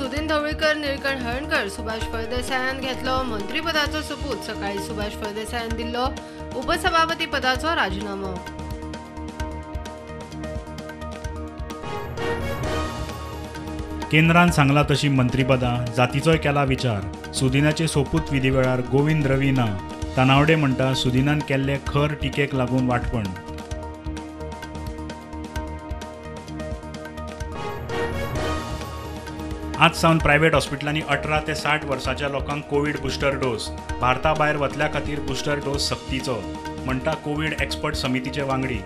सुदिन ढवळीकर, निळकंठ हळर्णकर, सुभाष फळदेसायान घेतलो मंत्रीपदाचो सोपूत. सकाळी सुभाष फळदेसायान दिल्लो उपसभापती पदाचो राजीनामो. केंद्रान सांगला तशी मंत्रीपदां, जातीचोय केला विचार. सुदिनाचे सोपूत विधी वेळार गोविंद रवी ना. तानावडे म्हणटा सुदिनान केल्ले खर टिकेक लागून वांटपण. आज सावन प्रायव्हेट हॉस्पिटलांनी 18 ते 60 वर्सांच्या लोकांक कोवीड बुस्टर डोस. भारता भायर वतल्या खातीर बुस्टर डोस सक्तीचो, म्हणटा कोवीड एक्सपर्ट समितीचे वांगडी.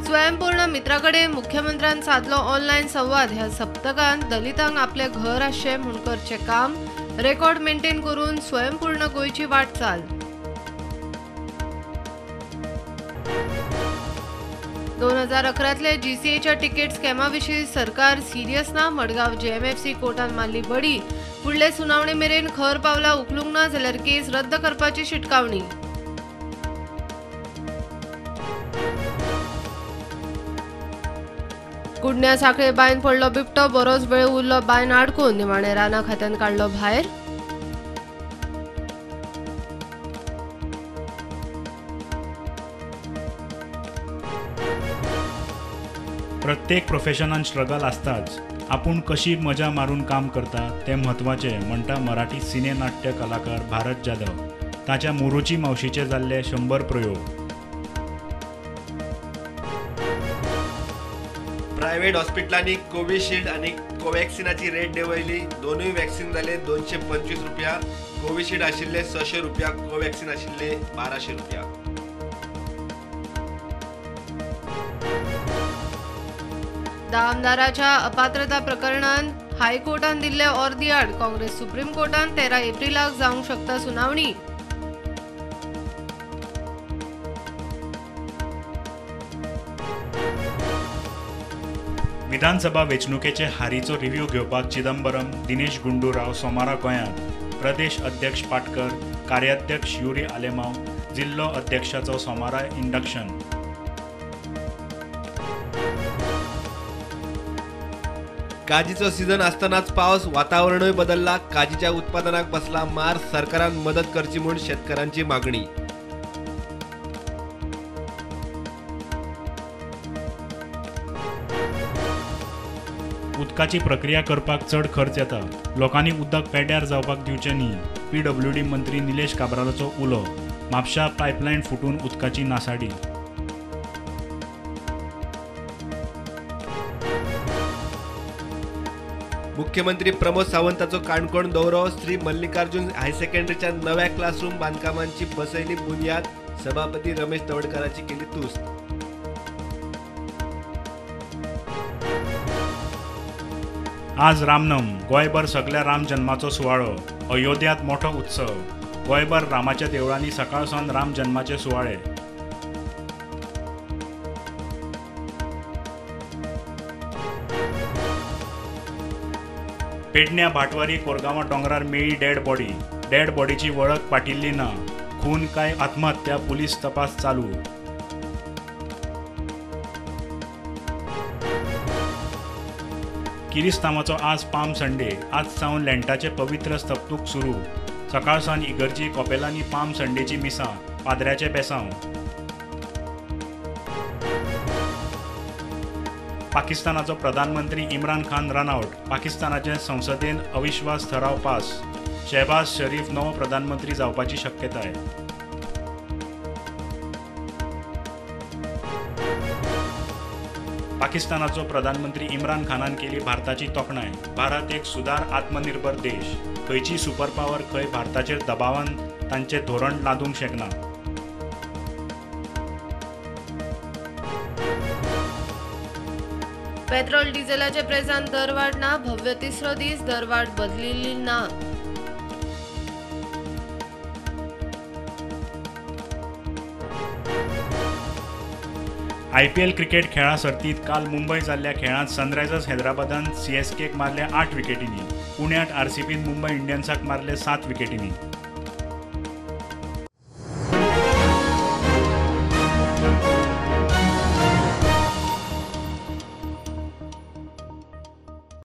स्वयंपूर्ण मित्राकडे मुख्यमंत्र्यान साधलो ऑनलायन संवाद. ह्या सप्तकांत दलितांक आपले घर आसचें म्हूण करचें काम, रेकॉर्ड मेंटेन करून स्वयंपूर्ण गोंयची वाटचाल. 2011तले जीसीएच्या तिकेट स्कॅमा विशीं सरकार सिरियस ना. मडगांव जेएमएफसी कोर्टान मारली बडी. फुडले सुनावणे मेरेन खर पावलां उखलूंक ना जाल्यार केस रद्द करपाची शिटकावणी. कुडण्या साखळे बांयन पडलो बिबटो, बरोच वेळ उरलो बांयन आडकून. निमाणे राना खात्यान काडलो भायर. प्रत्येक प्रोफेशनान स्ट्रगल आसताच, आपूण कशी मजा मारून काम करता तें म्हत्वाचें, म्हणटा मराठी सिने नाट्य कलाकार भारत जाधव. ताच्या मोरूची मावशीचे जाल्ले 100 प्रयोग. प्रायव्हेट हॉस्पिटलांनी कोविशिल्ड आनी कोवॅक्सिनाची रेट देंवयली. दोनूय वॅक्सिन जाले 225 रुपया. कोविशिल्ड आशिल्ले 600 रुपया, कोवॅक्सिन आशिल्ले 1200 रुपया. 10 आमदाराच्या अपात्रता प्रकरणांत हायकोर्टान दिल्ले ऑर्दी आड काँग्रेस सुप्रीम कोर्टान 13 एप्रिलाक जावंक शकता सुनावणी. विधानसभा वेंचणुकेचे हारीचो रिव्ह्यू घेवपाक चिदंबरम, दिनेश गुंडू राव सोमारा गोंयांत. प्रदेश अध्यक्ष पाटकर, कार्याध्यक्ष युरी आलेमाव, जिल्लो अध्यक्षाचो सोमारा इंडक्शन. काजीचो सीझन आसतनाच पावस, वातावरणूय बदलला. काजीच्या उत्पादनाक बसला मार. सरकारान मदत करची म्हूण शेतकारांची मागणी. उदकाची प्रक्रिया करपाक चड खर्च येता, लोकांनी उदक पेड्यार जावपाक दिवचें न्ही, पीडब्ल्यूडी मंत्री निलेश काब्रालाचो उलो. म्हापशा पायपलायन फुटून उदकाची नासाडी. मुख्यमंत्री प्रमोद सावंताचो काणकोण दौरो. श्री मल्लिकार्जुन हायर सेकंडरीच्या नव्या क्लासरूम बांधकामांची बसयली बुन्याद. सभापती रमेश तवडकाराची केली तुस्त. आज रामनम, गोंयभर सगल्या राम जन्माचो सुवाळो. अयोध्यांत मोठो उत्सव. गोंयभर रामाच्या देवळांनी सकाळ सावन राम जन्माचे सुवाळे. पेडण्या भाटवारी कोरगांवा दोंगरार मेळ्ळी डेड बॉडी. डेड बॉडीची वळख पाटिल्ली ना. खून काय आत्महत्या, पुलीस तपास चालू. किरिस्तांवाचो आज पाम संडे. आज सावन लेंटाचे पवित्र सप्तूक सुरू. सकाळ सावन इगर्जी कॉपेलांनी पाम संडेची मिसां, पाद्र्याचे बेसांव. पाकिस्तानाचो प्रधानमंत्री इम्रान खान रनआउट. पाकिस्तानाचे संसदेन अविश्वास ठराव पास. शहबाज शरीफ नवो प्रधानमंत्री जावपाची शक्यताय. पाकिस्तानाचो प्रधानमंत्री इम्रान खानान केली भारताची तोखणाय. भारत एक सुदार आत्मनिर्भर देश. खंयची सुपर पावर खंय भारताचेर दबावान तांचें धोरण लादूंक शकना. पेट्रोल डिझेलाचे प्रेसान दरवाढ ना. भव्य तिसरो दीस दरवाढ बदलिल्ली ना. आयपीएल क्रिकेट खेळा सर्तीत काल मुंबय जाल्ल्या खेळांत सनरायझर्स हैदराबादान सीएसकेक मारले 8 विकेटींनी. पुण्यांत आरसीबीन मुंबय इंडियन्साक मारले 7 विकेटींनी.